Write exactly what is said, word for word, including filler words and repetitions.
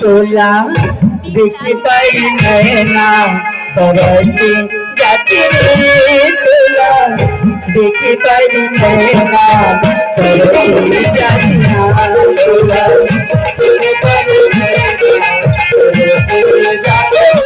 तोला देखी परी नैना, बरसी जाती रे तोला। देखी परी नैना, बरसी जाती ना तोला। देखी परी नैना, बरसी जाती